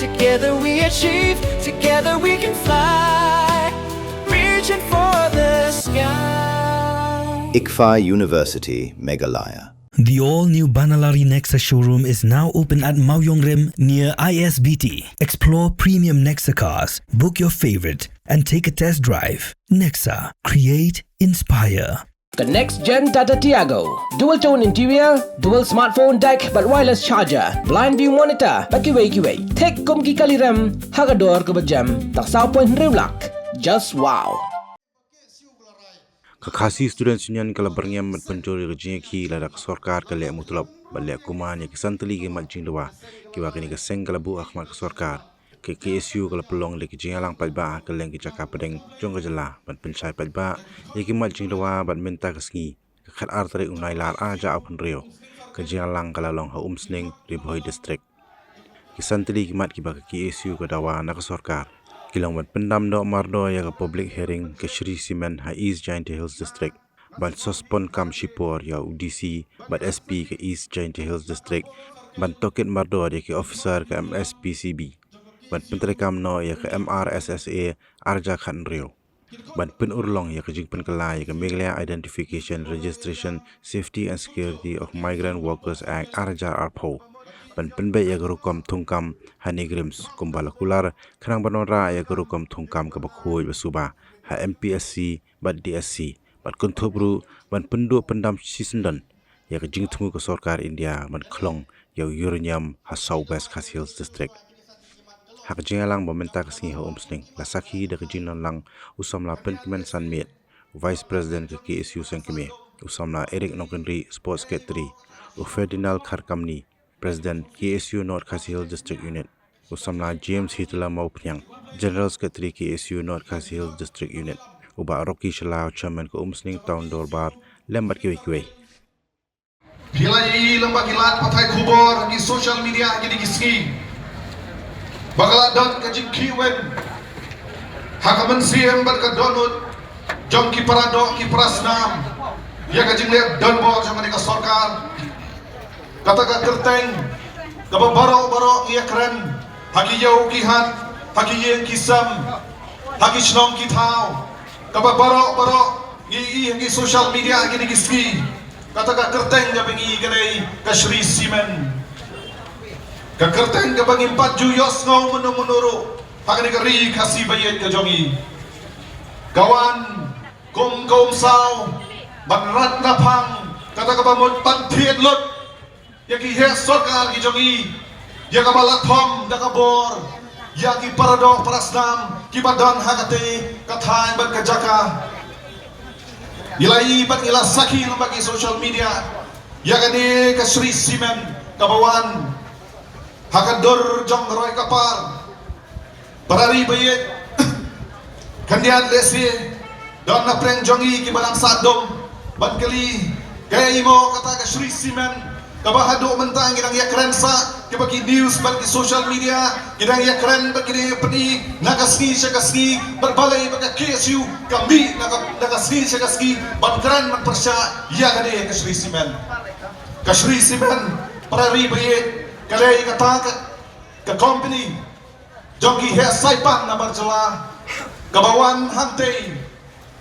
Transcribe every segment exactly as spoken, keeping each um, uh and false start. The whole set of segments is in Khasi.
Together we achieve, together we can fly. Reaching for the sky. ICFAI University, Meghalaya. The all-new Banalari Nexa showroom is now open at Mawiongrim near I S B T. Explore premium Nexa cars, book your favorite, and take a test drive. Nexa, create, inspire. The next gen Tata Tiago. Dual tone interior, dual smartphone deck, bad wireless charger, blind view monitor, bad kiwei kiwei. Thik kum ki kali rem, ha ka dor kaba jem, tang saw point hynriew lak. Just wow. Ka Khasi Students Union ka la byrngem bad pynjur ïa ka jingïakhih lada ka sorkar ka leh mutlop bad leh kuman ïa ki san tylli ki mat jingdawa kiba kane ka seng ka la buh ha khmat ka sorkar. Ka K S U ka la pynlong da ki jingïalang paidbah ha kylleng ki jaka pdeng jong ka jylla ban pynshai paidbah ïa ki mat jingdawa bad mynta ka sngi, ka khatar tarik u Nailar arhajar arphew hynriew, ka jingïalang ka la long ha Umsning, Ri Bhoi District. Ki san tylli ki mat kiba ka K S U ka dawa na ka sorkar ki long ban pyndam doh mardor ïa ka public hearing ka Shree Cement ha East Jaintia Hills District, ban suspend kam shipor ïa u D C bad S P ka East Jaintia Hills District, ban tohkit mardor ïa ki officer ka M S P C B, ban pyntreikam noh ïa ka M R S S A arhajar khathynriew, ban pynurlong ïa ka jingpynkylla ïa ka Meghalaya Identification, Registration, Safety and Security of Migrant Workers Act arhajar arphew, ban pynbeit ïa ka rukom thungkam ha NEIGRIHMS kumba la kular, khnang ban wanrah ïa ka rukom thungkam kaba khuid ba suba ha M P S C bad D S C, bad kynthup ruh ban pynduh pyndam shisyndon ïa ka jingthmu ka sorkar India ban khlong ïa u uranium ha South West Khasi Hills District. Ha ka jingïalang ba mynta ka sngi ha Umsning, la sakhi da ka jingdon lang u samla Pynkmen Sanmiet, Vice President ka K S U Sengkmie, u samla Eric Nongkynrih, Sports Secretary, u Ferdinand Kharkamni, President K S U North Khasi Hills District Unit, u samla James Hitler Mawphniang, General Secretary K S U North Khasi Hills District Unit, u Bah Rocky Shylla, Chairman ka Umsning Town Dorbar, lem bad kiwei kiwei. Phi la ïohi lyngba ki lad pathai khubor, ki social media, kine ki sngi, ba ka la don ka jingkhih weng ha ka mynsiem bad ka dohnud jong ki para doh, ki para snam ïa ka jingleh donbor jong kane ka sorkar. Kata ka kyrteng kaba baroh baroh ngi ïakren ha ki ïew ki hat, ha ki ïing ki sem, ha ki shnong ki thaw, kaba baroh baroh ngi ïohi ha ki social media kine ki sngi. Kata ka kyrteng kaba ngi ïohi ka dei ka Shree Cement. Ka kyrteng kaba ngim pat ju ïohsngew mynno mynno ruh ha kane ka ri Khasi ba ïeit ka jong ngi. Ka wan kum ka umsaw ban rat na phang, kata kaba mut ban thied lut ïa ki heh sorkar ki jong ngi, ïa kaba la thom da ka bor ïa ki para doh para snam kiba don ha katei ka thaiñ bad ka jaka. Ngi la ïohi bad ngi la sakhi lyngba ki social media ïa kane ka Shree Cement kaba wan ha ka dur jong ka roi ka par. Para ri ba ïeit, khyndiat lehse don na pdeng jong ngi kiba dang sah dum ban kylli, kaei mo kata ka Shree Cement kaba haduh mynta ngi dang ïakren sah, kiba ki news bad ki social media ki dang ïakren bad ki dang ïapyni na ka sngi sha ka sngi, bad balei ba ka K S U ka mih na ka, na ka sngi sha ka sngi ban kren ban pyrshah ïa kane ka Shree Cement. Ka Shree Cement, para ri ba ïeit, ka dei kata ka, ka company jong ki heh saipan na bar jylla kaba wan hangtei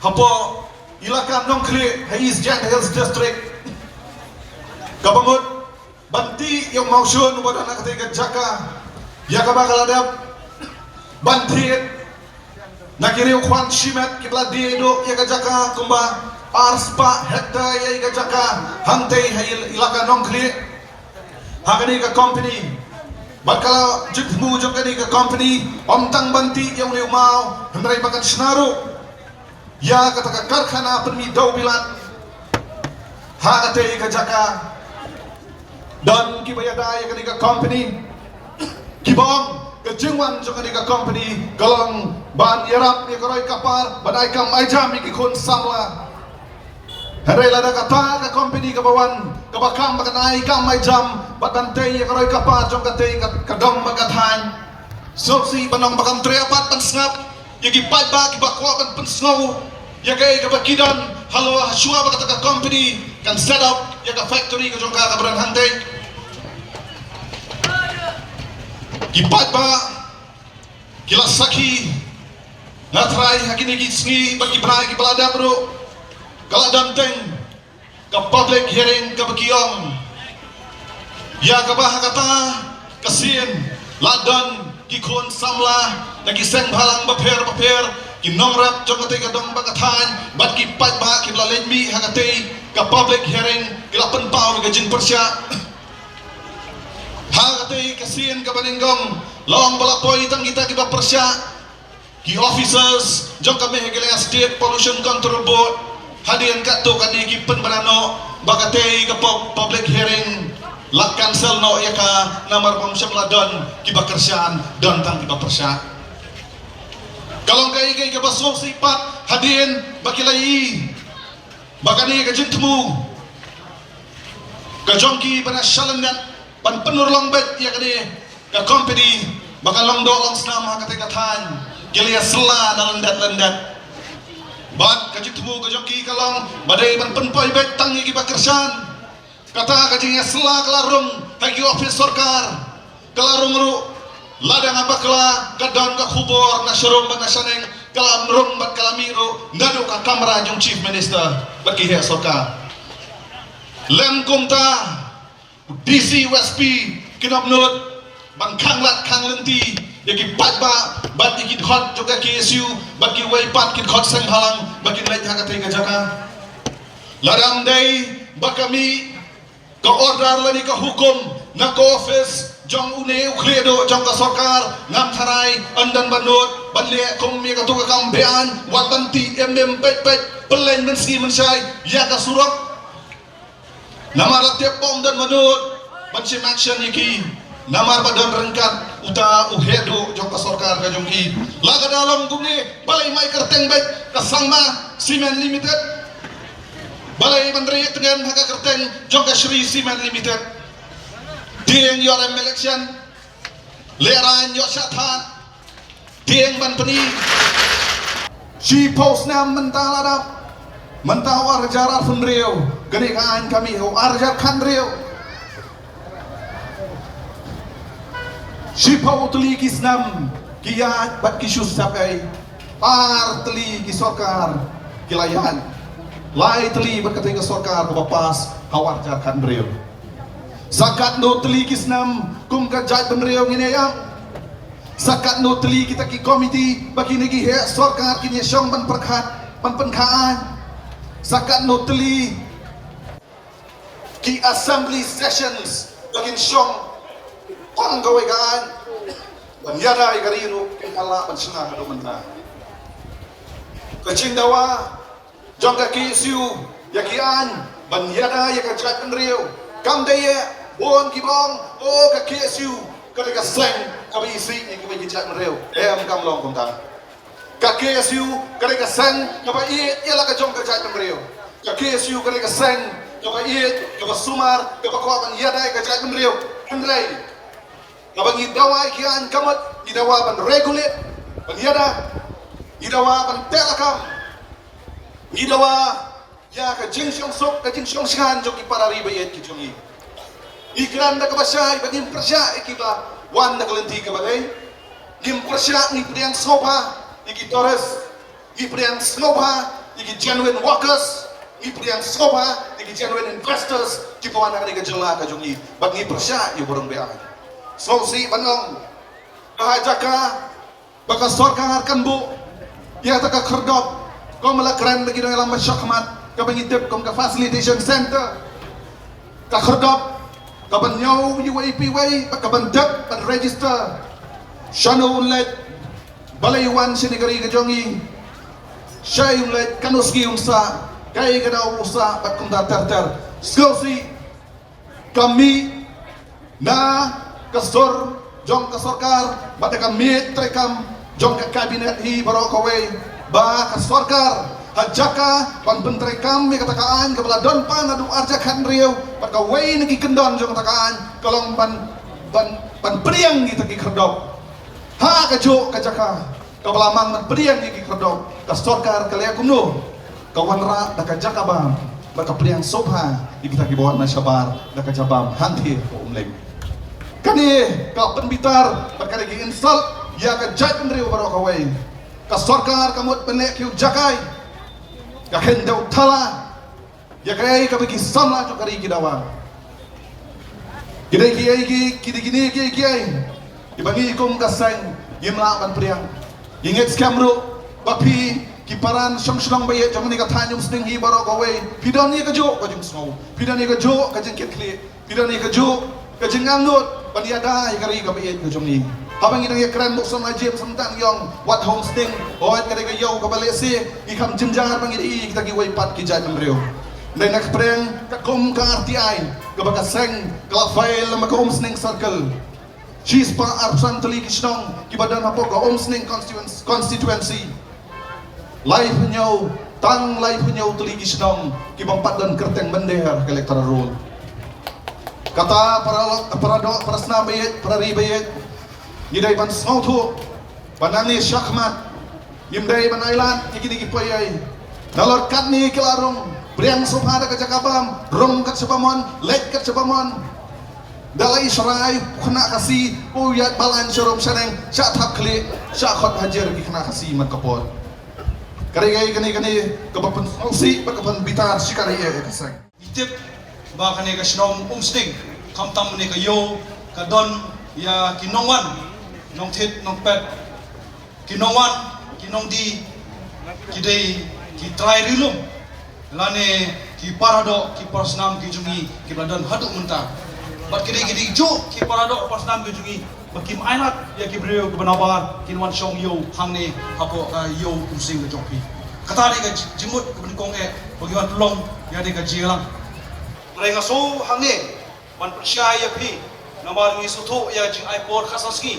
hapoh Elaka Nongkhlieh ha East Jaintia Hills District, kaba mut ban tih ïa u mawshun uba don ha katei ka jaka, ïa kaba ka la dep ban thied na ki riew khwan shimet kiba la die duh ïa ka jaka kumba arspah hektar ïa ka jaka hangtei ha Elaka Nongkhlieh ha kane ka company. Bad ka la jingthmu jong kane ka company ym tang ban tih ïa une u maw, hynrei ba kan shna ruh ïa kata ka karkhana pynmih dewbilat ha katei ka jaka. Don kiba ïada ïa kane ka company kiba ong ka jingwan jong kane ka company ka long ban ïarap ïa ka roi ka par, ban ai kam ai jam ïa ki khun samla. Hynrei lada kata ka company kaba wan kaba kam ba kan ai kam ai jam bad ban tei ïa ka roi ka par jong katei ka, ka dong bad ka thaiñ, sngewsih ban ong ba kam treh pat ban sngap ïa ki paidbah kiba kwah ban pynsngew ïa kaei kaba ki don halor hashwa ba kata ka company kan set up ïa ka factory ka jong ka kaba don hangtei. Ki paidbah ki la sakhi, nga trai ha kine ki sngi bad ki bnai ki ba la dep ruh, ka la don teng ka public hearing kaba ki ong ïa kaba ha kata ka sien la don ki khun samla na ki seng bhalang bapher bapher, ki nongrep jong katei ka dong bad ka thaiñ bad ki paidbah ki ba la leit mih ha katei ka public hearing ki la pynpaw ka jingpyrshah. Ha katei ka sien kaba nyngkong la ong ba la poi tang kita kiba pyrshah, ki officers jong ka Meghalaya State Pollution Control Board. Hadien katto katne ki pynbna noh ba katei ka pub- public hearing la cancel noh ïa ka, namar ba ym shym la don kiba kyrshan, don tang kiba pyrshah. Ka long kaei kaei kaba sngewsih pat hadien ba ki la ïohi ba kane ka jingthmu ka jong ki ba na shalyndet ban pynurlong beit ïa kane ka company ba ka long doh long snam ha katei ka thaiñ, ki la ïa sla na lyndet lyndet. Bad ka jingthmu ka jong ki ka long ba dei ban pynpoi beit tang ïa kiba kyrshan. Kata ka jingïasla ka la rung ha ki office sorkar, ka la rung ruh lada nga bakla ka don ka khubor na sharum bad na shaneng, ka la rung bad ka la mih ruh naduh ka kamra jong Chief Minister bad ki heh sorkar. Lem kumta, u D C, u S P ki nop nud ban khang lad khang lynti ïa ki paidbah bad ïa ki dkhot jong ka K S U bad kiwei pat ki dkhot seng bhalang ba kin leit ha katei ka jaka. Lada ym dei ba ka mih ka order lane ka hukum na ka office jong une u khlieh duh jong ka sorkar, ngam tharai yn don ba nud ban leh kum ïa kato ka kam be-aiñ wat ban tih im im peit peit, pynleit mynsngi mynshai ïa ka surok. Namar la tip ba ym don ba nud ban shim action ïa ki, namar ba don ryngkat uta u heh duh jong ka sorkar ka jong ki. La ka da long kumne, balei mai kyrteng beit ka Sangma Cement Limited? Balei ban rieh tngen ha ka kyrteng jong ka Shree Cement Limited? Tieng ïoh rem election, lehraiñ ïoh shah thad, tieng ban pyni. Shiphew snem mynta la dap, mynta u ar hajar arphew hynriew, kane ka aiñ ka mih ha u ar hajar khathynriew. Shiphew tylli ki snem ki ïaid bad ki shu sep ei. Ar tylli ki sorkar ki la ïaid. Lai tylli bad katei ka sorkar kaba pass ha u ar hajar khathynriew. Sa katno tylli ki snem kum ka jaitbynriew ngin ïa ïap? Sa katno tylli kita ki komiti ba kine ki heh sorkar kin ïa shong ban pyrkhat, ban pynkha aiñ? Sa katno tylli ki assembly sessions ba kin shong tang kawei ka aiñ? Ban ïada ïa ka ri ruh kin kylla ban shna haduh mynta. Ka jingdawa jong ka K S U ïa ki aiñ ban ïada ïa ka jaitbynriew kam dei ïa bun kiba ong, oh, ka K S U ka dei ka seng kaba isih ïa kiwei ki jaitbynriew. Em, kam long kumta. Ka K S U ka dei ka seng kaba ïeit ïa la ka jong ka jaitbynriew. Ka K S U ka dei ka seng kaba ïeit, kaba sumar, kaba kwah ban ïada ïa ka jaitbynriew. Hynrei haba ngi dawa ïa ki aiñ ka mut ngi dawa ban regulate, ban ïada, ngi dawa ban teh lakam, ngi dawa ïa ka jingshong suk, ka jingshong shngain jong ki para ri ba ïeit ki jong ngi. Ngi kren da kaba shai ba ngim pyrshah ïa kiba wan na ka lynti kaba dei. Ngim pyrshah, ngi pdiang sngewbha ïa ki tourist, ngi pdiang sngewbha ïa ki genuine workers, ngi pdiang sngewbha ïa ki genuine investors kiba wan na kane ka jylla ka jong ngi. Bad ngi pyrshah ïa u barong beaiñ. Sngewsih ban ong ba ha jaka ba ka sorkar kan buh ïa kata ka khyrdop, kum la kren da ki nongïalam ba shakhmat, kaba ngi tip kum ka facilitation center. Ka khyrdop kaban ñiew iwei pa iwei, ba kaban dep ban register shano un leit, balei wan shane ka ri ka jong ngi, shaei un leit, kano sngi un sah, kaei ka daw u sah, bad kumta ter ter. Sngewsih ka mih na ka sur jong ka sorkar bad na ka miej treikam jong ka kabinet hi baroh kawei, ba ka sorkar ha jaka ban pyntreikam ïa kata ka aiñ kaba la don pan naduh ar hajar khathynriew, bad kawei na ki kyndon jong kata ka aiñ ka long ban, ban, ban pdiang kita ki khyrdop. Ha kajuh ka jaka kaba la mang ban pdiang ïa ki khyrdop, ka sorkar ka leh kumno? Ka wanrah da ka jaka bam, bad ka pdiang sngewbha ïa kita kiba wan na shabar da ka jaka bam hangtei ha Umling. Kane ka pynbitar bad kane ka insult ïa ka jaitbynriew baroh kawei. Ka sorkar ka mut ban leh ki u jakai, ka kheiñ da u thala ïa kaei kaba ki samla jong ka ri ki dawa. Ki dei kiei ki, ki dei kine kiei kiei kiba ngi kum ka seng ngim lah ban pdiang. Ngi ngeit skhem ruh ba phi ki para nongshong shnong ba ïeit jong kane ka thaiñ Umsning hi baroh kawei, phi don ïa kajuh ka jingsngew, phi don ïa kajuh ka jingkitkhlieh, phi don ïa kajuh ka jingangnud ban ïada ïa ka ri kaba ïeit ka jong ngi. Haba ngi dang ïakren bad u Samla James mynta ngi ong wat ha Umsning, hooid ka dei ka ïew kaba lehse, ngi kham jynjar ba ngi ïohi kita kiwei pat ki jaitbynriew. Dei na ka pdeng katkum ka R T I kaba ka seng ka la file lem bad ka Umsning Circle. Shispah arphew san tylli ki shnong kiba don hapoh ka Umsning constituen-, constituency. Laiphew hynñiew, tang laiphew hynñiew tylli ki shnong ki bym pat don kyrteng mynder ha ka electoral roll. Kata para, para doh, para snam ba ïeit, para ri ba ïeit, ngi dei ban sngewthuh ba nangne shakhmat ngim dei ban ailad ïa kine ki paiei. Nalor katne ki la rung, pdiang sngewbha da ka jaka bam, rung kat shaba mon, leit kat shaba mon. Da la i sharai khynnah Khasi, u ïaid balang sharum shaneng, shah thap khlieh, shah khot hajar ki khynnah Khasi man ka por. Ka dei kane, kane kaba pynsngewsih bad ka pynbitar shikar ïa ka seng. Ngi tip ba kane ka shnong Umsning, khamtam kane ka ïew, ka don ïa ki nongwan, nongthied nongpet, ki nongwan, ki nongdie, ki dei ki trai ri lum, lane ki para doh, ki para snam ki jong ngi kiba la don haduh mynta. Bad ki dei, ki dei juh ki para doh, para snam ki jong ngi ba kim ailad ïa ki briew kiba nabar kin wan shong ïew hangne hapoh ka ïew Umsning ka jong phi. Kata dei ka jingmut kaba nyngkong eh ba ngi wan pynlong ïa kane ka jingïalang. Hynrei nga sngew hangne ban pynshai ïa phi, namar ngi sngewthuh ïa ka jingai por khatsan sngi.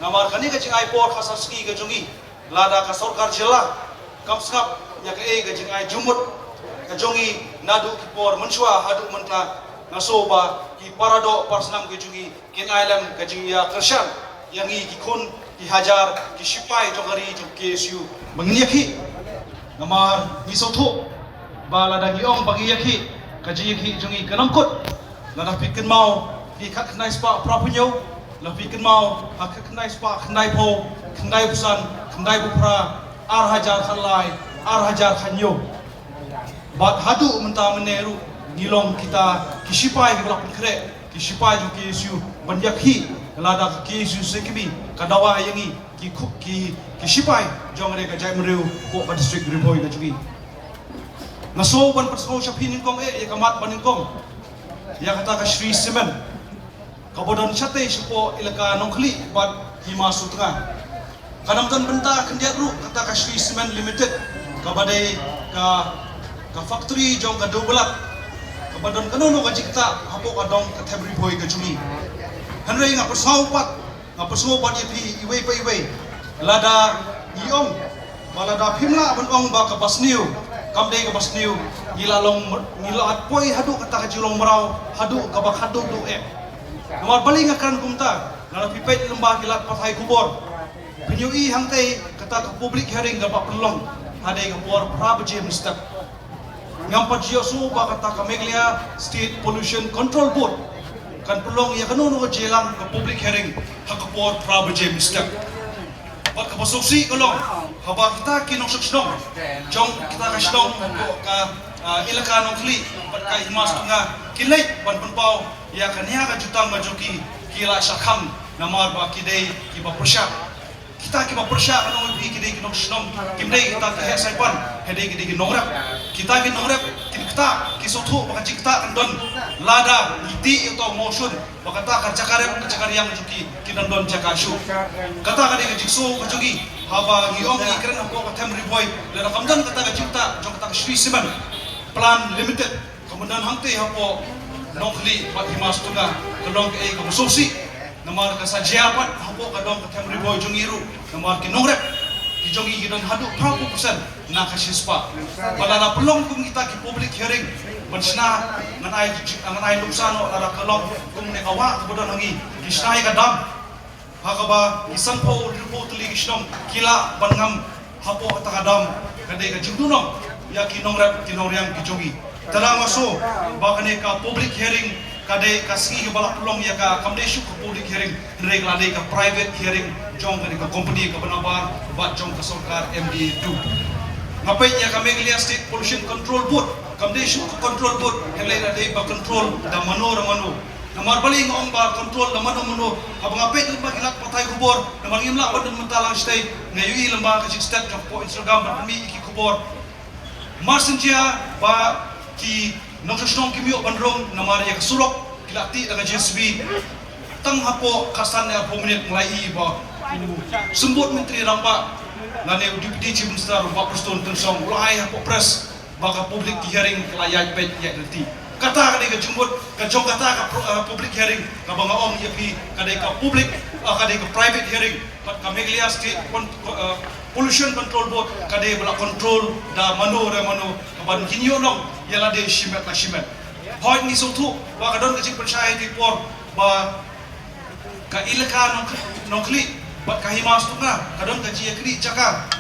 Namar kane ka jingai por khatsan sngi ka jong ngi, lada ka sorkar jylla kam sngap ïa kaei ka jingai jingmut ka jong ngi naduh ki por mynshuwa haduh mynta, nga sngew ba ki para doh para snam ka jong ngi kin ai lem ka jingïakyrshan ïa ngi ki khun ki hajar ki shipai jong ka ri jong K S U ba ngin ïakhih. Namar ngi sngewthuh ba lada ngi ong ba ngi ïakhih, ka jingïakhih jong ngi kan ym kut. Lada phi kynmaw, phi khatkhyndai spah phraphew hynñiew, lada phi kynmaw, ha khatkhyndai spah khyndaiphew, khyndaiphew san, khyndaiphew phra, ar hajar khatlai, ar hajar khathynñiew. Bad haduh mynta mynne ruh ngi long kita ki shipai kiba la pynkhreh, ki shipai jong K S U ban ïakhih lada ka K S U Sengkmie ka dawa ïa ngi ki khu-, ki, ki shipai jong ka jaitbynriew hapoh ka district Ri Bhoi ka jong ngi. Nga sngew ban pynsngew sha phi nyngkong eh ïa ka mat ba nyngkong, ïa kata ka Shree Cement kaba don shatei shapoh Elaka Nongkhlieh bad Hima Sutnga. Kan ym don bynta khyndiat ruh kata ka Shree Cement Limited kaba dei ka, ka factory jong ka Dewbilat kaba don kano kano ka jingktah hapoh ka dong ka them Ri Bhoi ka jong ngi. Hynrei nga pynsngew pat, nga pynsngew pat ïa phi iwei pa iwei, lada ngi ong ba lada phim lah ban ong ba kaba sniew kam dei kaba sniew, ngi la long, ngi la poi haduh kata ka jinglong mraw haduh kaba khadduh duh eh. Namar balei nga kren kumta? Lada phi peit lyngba ki lad pathai khubor, phin ïohi hangtei kata ka public hearing kaba pynlong ha dei ka por phra baje mynstep. Ngam pat ju ïohsngew ba kata ka Meghalaya State Pollution Control Board kan pynlong ïa kano kano ka jingïalang ka public hearing ha ka por phra baje mynstep. Bad kaba sngewsih ka long, haba kita ki nongshong shnong jong kita ka shnong, ka, ah, Elaka Nongkhlieh bad ka Hima Sutnga ki leit ban pynpaw ïa kane ka jutang ka jong ki, ki la shah khang namar ba ki dei kiba pyrshah. Kita kiba pyrshah, nga ong ïa phi, ki dei ki nongshnong, kim dei kita ki heh saipan, hynrei ki dei ki nongrep. Kita ki nongrep kin ktah, ki sngewthuh ba ka jingktah kan don lada ngi tih ïa uta u mawshun ba kata ka jaka rep, ka jaka riang jong ki, kin nang don jaka shuh. Kata ka dei ka jingsoh ka jong ngi haba ngi ong ngi kren hapoh ka them Ri Bhoi, lada kam don kata ka jingktah jong kata ka Shree Cement Plant Limited, ka mynta hangtei hapoh Nongkhlieh bad Hima Sutnga ka long kaei kaba sngewsih. Namar ka sa jia pat hapoh ka dong ka them Ri Bhoi jong ngi ruh, namar ki nongrep ki jong ngi ki don haduh phra phew percent na ka shispah. Bad lada pynlong kum kita ki public hearing ban shna, ngan ai, ngan ai nuksa noh, lada ka long kum ne ka wah kaba don ha ngi, ki shna ïa ka dam ha kaba ki sanphew hynriewphew tylli ki shnong ki lah ban ngam hapoh kata ka dam, ka dei ka jingduhnong ïa ki nongrep ki nongriang ki jong ngi. Te nga sngew ba kane ka public hearing Ka dei ka sngi kaba la pynlong ïa ka, kam dei shuh ka public hearing, hynrei ka la dei ka private hearing jong kane ka company kaba nabar bad jong ka sorkar M D A two. Nga peit ïa ka Meghalaya State Pollution Control Board, kam dei shuh ka control board, hynrei la dei ba control da mano da mano. Namar balei nga ong ba control da mano mano, haba nga peit lyngba ki lad pathai khubor, namar ngim lah ban don mynta lang shatei, nga ïohi lyngba ka jingstet jong ka por Instagram ban pynmih ïa ki khubor. Mar shen jia ba ki nongshong shnong kim ïoh ban rung namar ïa ka surok, ki la tih da ka J C B. Tang hapoh khatsan ne arphew minit nga la ïohi ba u Symbud Myntri Rangbah lane u Deputy Chief Minister u Bah Prestone Tynsong u la ai hapoh press ba ka public hearing ka la ïaid peit ïaid lynti. Kata ka dei ka jingmut ka jong kata ka pro-, uh, public hearing kaba nga ong ïa phi, ka dei ka public, uh, ka dei ka private hearing. Bad ka Meghalaya State Con-, uh, Pollution Control Board ka dei ba la control da mano re mano, ka ban kin ïoh nong ïa lade shimet la shimet. Hooid, ngi sngewthuh ba ka don ka jingpynshai ha ki por ba ka Elaka Nong-, Nongkhlieh bad ka Hima Sutnga ka don ka jingïaknieh jaka.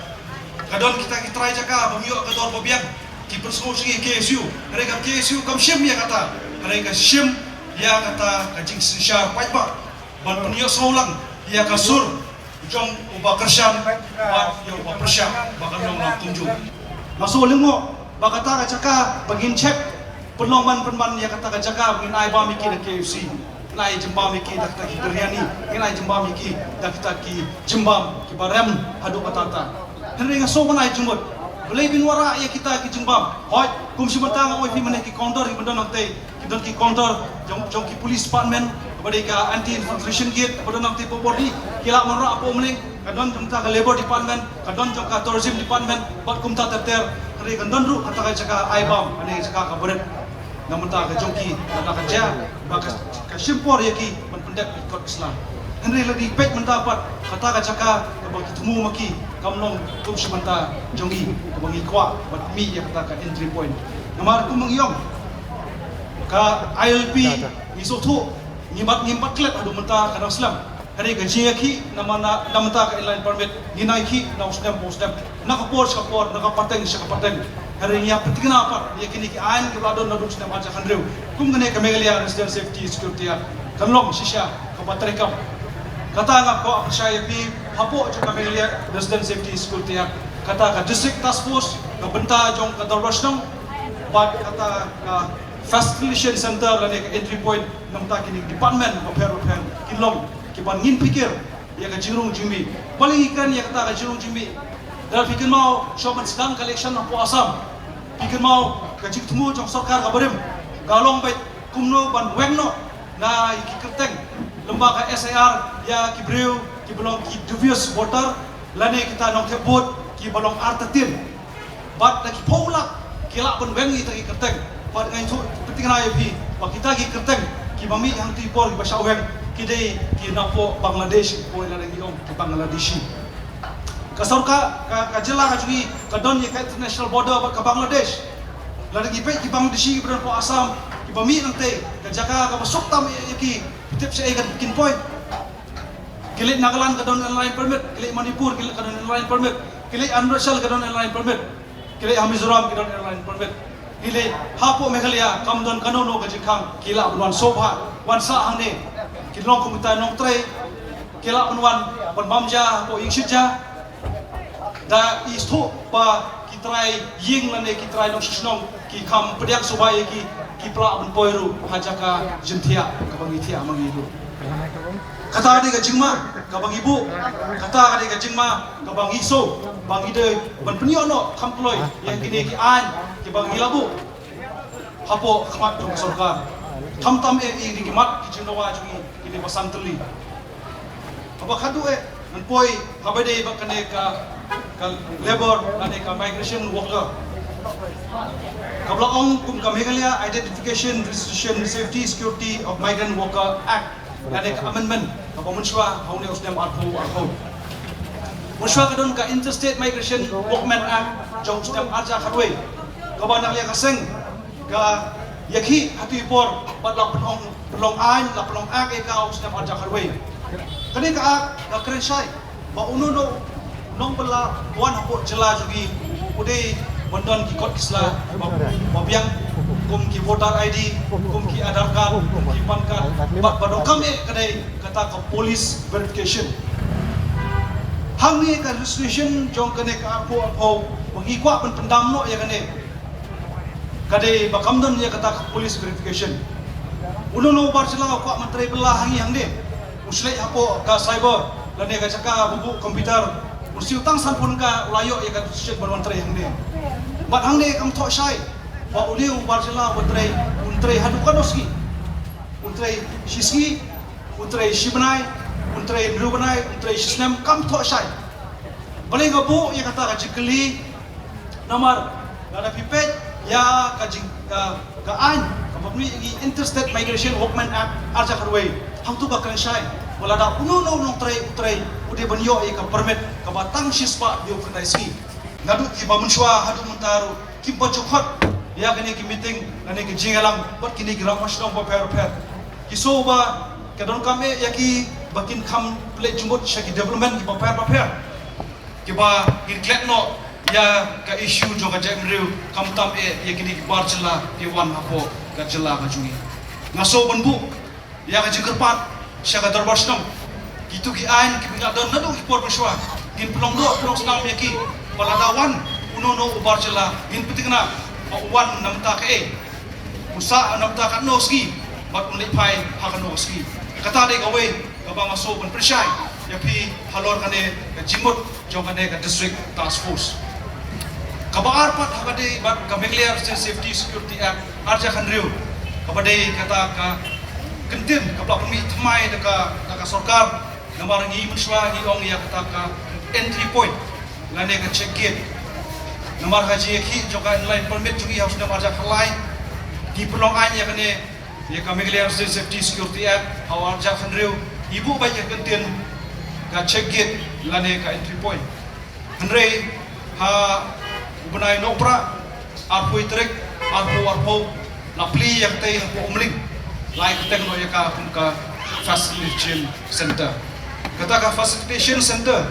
Ka don kita ki trai jaka bym ïoh ka dor ba biang. Ki pynsngew sha ngi K S U, hynrei ka K S U kam shim ïa kata, hynrei ka shim ïa kata ka jingsynshar paidbah ban pynïohsngew lang ïa ka sur jong uba kyrshan bad ïa uba pyrshah ba kan long lang kumjuh. Nga sngewlyngngoh ba kata ka jaka ba ngin check pynlong man pynban ïa kata ka jaka ba ngin ai bam ïa ki da K F C, ngin ai jingbam ïa ki da kita ki biryani, ngin ai jingbam ïa ki da kita ki jingbam kiba rem haduh katta katta. Hynrei nga sngew ban ai jingmut, balei phin wanrah ïa kita ki jingbam? Hooid, kum shi mynta nga ong ïa phi mynne ki counter kiba don hangtei, ki don ki counter jong, jong ki police department, kaba dei ka anti infiltration gate kaba don hangtei hapoh border, ki lah ban wanrah hapoh Umling, ka don jong kata ka labour department, ka don jong ka tourism department bad kumta ter ter. Hynrei kan don ruh kata ka jaka ai bam, kane ka jaka kaba rit. Na mynta ka jong ki, kata ka jia ba ka, ka shim por ïa ki ban pyndep ïa ki kot ki sla. Hynrei lada ngi peit mynta pat, kata ka jaka kaba ki thmu ma ki kam long kum shi mynta jong ngi kaba ngi kwah ban mih ïa kata ka entry point. Namar kum ngi ong, ka I L P ngi sngewthuh, ngi bat, ngi bat klet haduh mynta ka dang slem. Hynrei ka jingïakhih na mynta, na mynta ka inland permit ngi nang ïakhih na u snem pa u snem, na ka por sha ka por, na ka pateng sha ka pateng. Hynrei ngi ïa pynthikna pat ïa kine ki aiñ kiba la don naduh u snem arhajar khathynriew, kum kane ka Meghalaya Resident Safety Security Act, kan long shisha kaba treikam. Kata nga kwah pyrshah ïa phi, hapoh jong ka Meghalaya Resident Safety Security Act, kata ka District Task Force, ka bynta jong ka dorbar shnong, bad kata ka Facilitation Center lane ka entry point, na bynta kine ki department bapher bapher kin long kiba ngin pyrkhat ïa ka jingrung jingmih. Balei ngi kren ïa kata ka jingrung jingmih? Lada phi kynmaw, shuwa ban sdang ka election hapoh Assam, phi kynmaw ka jingthmu jong sorkar ka barim ka long beit kumno ban weng noh na ki kyrteng lyngba ka S I R ïa ki briew kiba long ki dubious voter lane kita nongthep vote kiba long artatien. Bad da ki phew lak ki lah ban weng ïa kita ki kyrteng. Bad nga ïathuh pynthikna ïa phi ba kita ki kyrteng kiba mih hangtei por kiba shah weng ki dei ki napoh Bangladesh, poi lada ngi ong ki Bangladeshi. Ka sorkar, ka, ka jylla ka jong ngi ka don ïa ka international border bad ka Bangladesh. Lada ngi peit ki Bangladeshi kiba don hapoh Assam kiba mih hangtei, ka jaka kaba suk tam ïa, ïa ki, tip shaei kan kin poi. Ki leit Nagaland ka don inland line permit, ki leit Manipur ki leit, ka don inland line permit, ki leit Arunachal ka don inland line permit, ki leit ha Mizoram ki don inland line permit. Ki leit hapoh Meghalaya kam don kano kano ka jingkhang, ki lah ban wan sngewbha, wan sah hangne. Ki long kum kita nongtrei, ki lah ban wan ban bam ja hapoh ïing shitia. Da i sngewthuh ba ki trai ïing lane ki trai nongshong shnong ki kham pdiang sngewbha ïa ki, ki plah ban poi ruh ha jaka jingthiah kaba ngi thiah ma ngi ruh. Kata ka dei ka jingma kaba ngi buh, kata ka dei ka jingma kaba ngi sngew ba ngi dei ban pynïoh noh kham kloi ïa kine ki aiñ kiba ngi la buh hapoh khmat jong ka sorkar. Khamtam eh ïa kine ki mat ki jingdawa jong ngi, kine ba san tylli. Haba khadduh eh ngan poi haba dei ba kane ka, ka labour lane ka migration worker, kaba la ong kum ka Meghalaya Identification, Registration, Safety, Security of Migrant Worker Act, lane ka amendment kaba mynshuwa ha une u snem arphew arphew. Mynshuwa ka don ka Interstate Migration Workmen Act jong u snem arhajar khatwei, kaba na ka liang ka seng ka ïakhih ha tu i por bad la pynlong, pynlong aiñ, la pynlong act ïa ka ha u snem arhajar khatwei. Kane ka act ka kren shai ba uno uno u nongbylla ba wan hapoh jylla jong ngi u dei ban don ki kot ki sla ba, ba biang. kum ki voter I D, kum ki Aadhaar card, kum ki PAN card, bad ba donkam eh ka dei kata ka police verification. Hangne ka resolution jong kane ka arphew arphew ba ngi kwah ban pyndam noh ïa kane ka dei ba kam don ïa kata ka police verification. Uno uno u bar jylla u kwah ban trei bylla hangne hangne. U shlei hapoh ka cyber lane ka jaka ba buh computer. U siew tang san phew tyngka u la ïoh ïa ka registration ban wan trei hangne. Bad hangne kam thoh shai ba une u bar jylla u trei, un trei haduh katno sngi. Un trei shi sngi, un trei shi bnai, un trei hynriew bnai, un trei shi snem, kam thoh shai. Balei nga buh ïa kata ka jingkylli? Namar lada phi peit ïa ka jing, ka, ka aiñ kaba mih ïa ki Interstate Migration Workmen Act ar hajar khatwei, hangto ka kren shai ba lada uno uno u nongtrei u trei, u dei ban ïoh ïa ka permit kaba tang shispah hynñiewphew khyndai sngi. Naduh kiba mynshuwa haduh mynta ruh kim pat ju khot ïa kine ki meeting lane ki jingïalang bad kine ki rangbah shnong bapher bapher. Ki sngew ba ka donkam eh ïa ki ba kin kham pynleit jingmut sha ki development kiba pher bapher, kiba ngin klet noh ïa ka issue jong ka jaitbynriew, khamtam eh ïa kine ki bar jylla kiba wan hapoh ka jylla ka jong ngi. Nga sngew ban buh ïa ka jingkyrpad sha ka dorbar shnong. Kito ki aiñ kiba ngi la don naduh ki por mynshuwa, ngin pynlong doh pynlong snam ïa ki ba lada wan uno uno u bar jylla, ngin pynthikna ba u wan na bynta kaei, u sah na bynta katno sngi bad un leit phai ha katno sngi. Kata dei kawei kaba nga sngew ban pynshai ïa phi halor kane ka jingmut jong kane ka District Task Force. Kaba ar pat ha kaba dei bad ka Meghalaya Resident Safety Security Act ar hajar khathynriew, kaba dei kata ka kyntien kaba la pynmih thymmai da ka, da ka sorkar. Namar ngi mynshuwa ngi ong ïa kata ka entry point lane ka check gate. Namar ha jingïakhih jong ka inline permit jong ngi ha u snem ar hajar khatlai, ngi pynlong aiñ ïa kane, ïa ka Meghalaya Resident Safety Security Act ha u ar hajar khathynriew, ngi buh beit ïa ka kyntien ka check gate lane ka entry point. Hynrei ha u bnai Nohprah arphew tarik, arphew arphew, la plie ïa katei hapoh Umling, la ai kyrteng noh ïa ka kum ka Facilitation Center. Kata ka Facilitation Center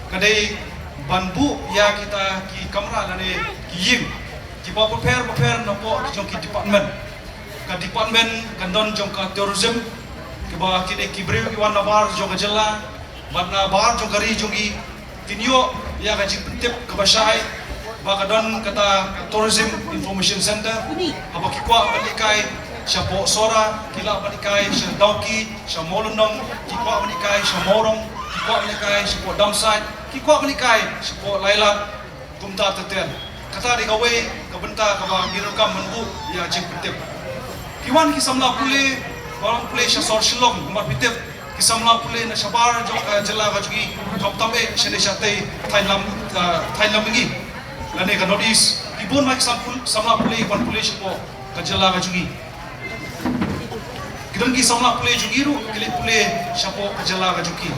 ka dei ban buh ïa kita ki kamra lane ki ïing kiba bapher bapher napoh ki jong ki department. Ka department kan don jong ka tourism, kiba kine ki briew ki wan na bar jong ka jylla bad na bar jong ka ri jong ngi kin ïoh ïa ka jingpyntip kaba shai ba ka don kata ka Tourism Information Center. Haba ki kwah ban hikai shapoh Sohra, ki lah ban hikai sha Dawki, sha Mawlynnong, ki kwah ban hikai sha Mawrong, ki kwah ban hikai shapoh Damsait, ki kwah ban hikai shapoh Lailad. Kumta ter ter. Kata dei kawei ka bynta kaba ngi donkam ban buh ïa jingpyntip. Ki wan ki samla pule, wan pule sha sor Shillong, kumba phi tip, ki samla pule na shabar jong ka jylla ka jong ngi, khamtam eh shane shatei thaiñ lam, ah, thaiñ lam ngi lane ka North East. Ki bun ma ki sam pul-, samla pule wan pule shapoh ka jylla ka jong ngi. Ki don ki samla pule jong ngi ruh ki leit pule shapoh ka jylla ka jong ki.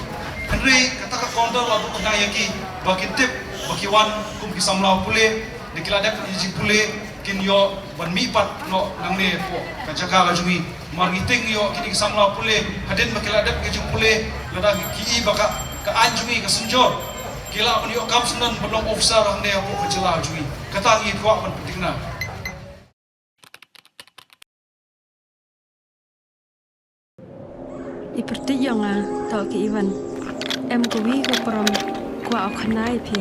Hynrei kata ka counter la buh khnang ïa ki ba kin tip ba ki wan kum ki samla pule, da ki la dep ïa jingpule kin ïoh ban mih pat noh nangne hapoh ka jaka ka jong ngi. Mar ngi tieng ïoh kine ki samla pule, hadien ba ki la dep ïa jingpule, lada ki i ba ka, ka aiñ jong ngi ka synjor, ki lah ban ïoh kam syndon ban long officer hangne hapoh ka jylla ka jong ngi. Kata ngi kwah ban pynthikna. I pyrthei ïa nga, to ki Ivan. Em kawi ka prom, kwah u khana ïa phi.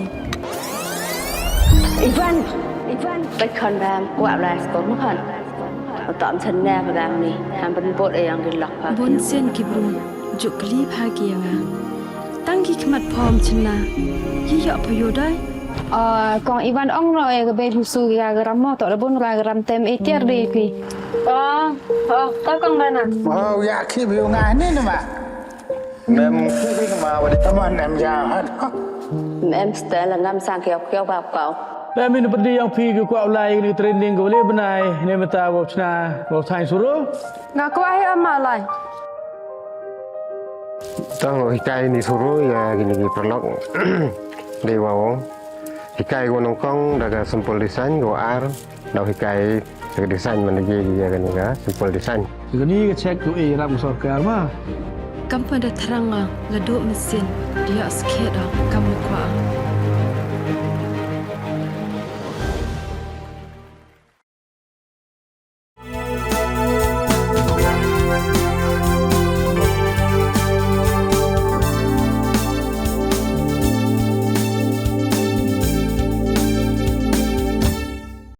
Ivan, Ivan, peit khon bam, kwah u lai skul mo khon. Uto ym shen ne ka dang ni, ham ban bot ïa yang ki lok pha. Bun sien ki briew ju kylli pha ki ïa nga. Tang ki khmat phom chynna, ki ïoh pha ïoh dai. Ah, kong Ivan ong no ïa ka bei phi su ïa ka ram mo, to da bun ka ram tem i tiar dei phi. Oh, oh, to kong Rana. Oh, ïa ki bi nga ni ni ma. Mem ki bi ma wa di. Tama nem ïa ha. Mem stel ngam sang kiau kiau ba kau. Mem in pedi yang phi ki kwah lai ni training ko le bnai ne mata wa chna wa thai suru. Nga kwah hi ama lai. Tang hikai ni suru ïa kini ki paralok. Dei wa hikai ko nyngkong da ka simple design ko ar. Dau hikai ka design man ji ïa kani ka simple design. Kani ka check tu eh rap sorkar ma. Kam pat da thrang nga la duh machine ïa skhet da kam kwah.